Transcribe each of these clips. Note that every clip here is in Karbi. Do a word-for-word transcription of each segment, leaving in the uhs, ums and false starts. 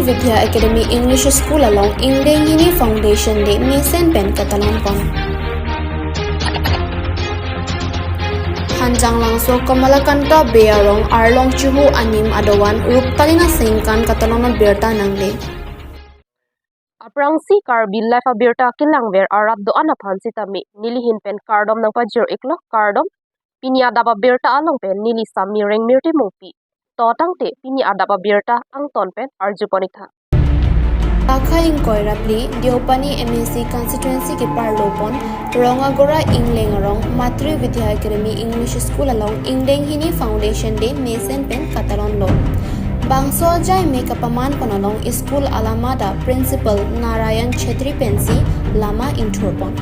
Vidya Academy English School along ingdeng hini Foundation Day mesen pen katalon pon. Hanjanglangso Kamalakanta Bey arong arlong chuhu anim adovan Ruptalina Sengkan katalon abirta nangle. Aphrangsi Karbi Live abirta kelangver arat do-an aphan sitame nelihin pen kardom nangpajir iklo, kardom. Pini adap abirta along pen neli Sami Rengmirti Mungpi. To tangte pini adap abirta angton pen arjupon iktha. Lakha ingkoi ra phli Deopani M A C constituency keparlo pon Rongagora Ingleng arong Matri Vidya Academy English School along ingdeng hini Foundation Day mesen pen katalonlo. Bangso ajai me kapaman pon along school alamada Principal Narayan Chhetri pensi lama ingthur pon.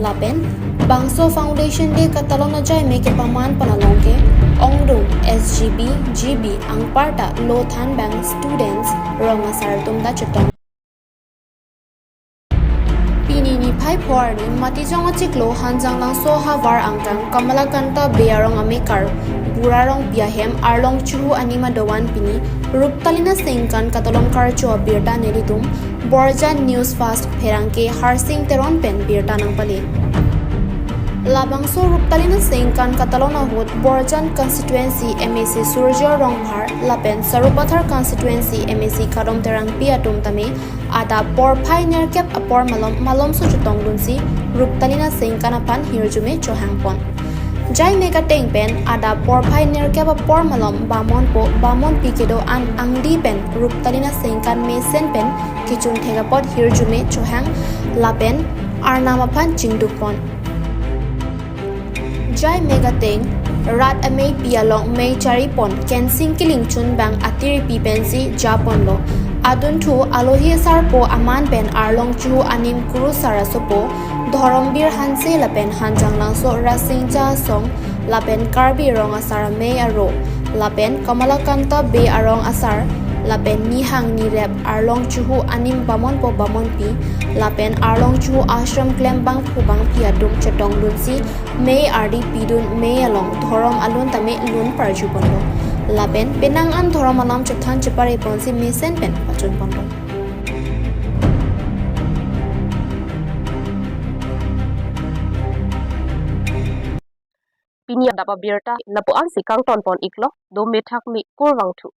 Lapen bangso Foundation Day katalon ajai me kepaman pon along ke ongdung S G B, G B anparta lo thanbang students rong asar atum ta chetong. Pini niphai pho arni Matijong achiklo Hanjanglangso havar angkang Kamalakanta Bey arong amekar Bura Rongpi ahem arlong chuhu anim adovan pini Ruptalina Sengkan katalon karcho abirta nelitum Borjan News Fast pherangke Harsing Teron pen birta nangpale. Labangso Ruptalina Sengkan katalon ahut Borjan constituency M A C Surjo Rongphar lapen Sarupathar constituency M A C Kadom Terangpi atum tame adap porphai nerkep apor malom malomso chutongdunsi Ruptalina Sengkan aphan hirjume chohang pon. Jai me kateng pen adap porphai nerkep apor malom bamonpo bamonpi kedo-an angdi pen Ruptalina Sengkan mesen pen kechun thek apot hirjume chohang lapen arnam aphan chingduk pon. Jai me kateng rat ameipi along mei chari pon kensing kiling chunbang atiripi pensi japonlo. Adunthu alohi asarpo aman pen arlong chuhu anim kurusar asopo Dhorombir Hanse lapen Hanjanglangso Rasingja asong lapen Karbi rong asar amei aro lapen Kamalakanta Bey arong asar lapen nihang nirep arlong chuhu anim bamonpo bamonpi lapen arlong chuhu ashram klembangphu bangpi atum chetongdunsi mei ardi pidun mei along dhorom alun tame lun parjuponlo. Lapen penang an dhorom alam chethan chepare ponsi mesen pen pachun ponlo. Pini adap abirta lapu-ansi kangton pon iklo, do methak me kurvangthu.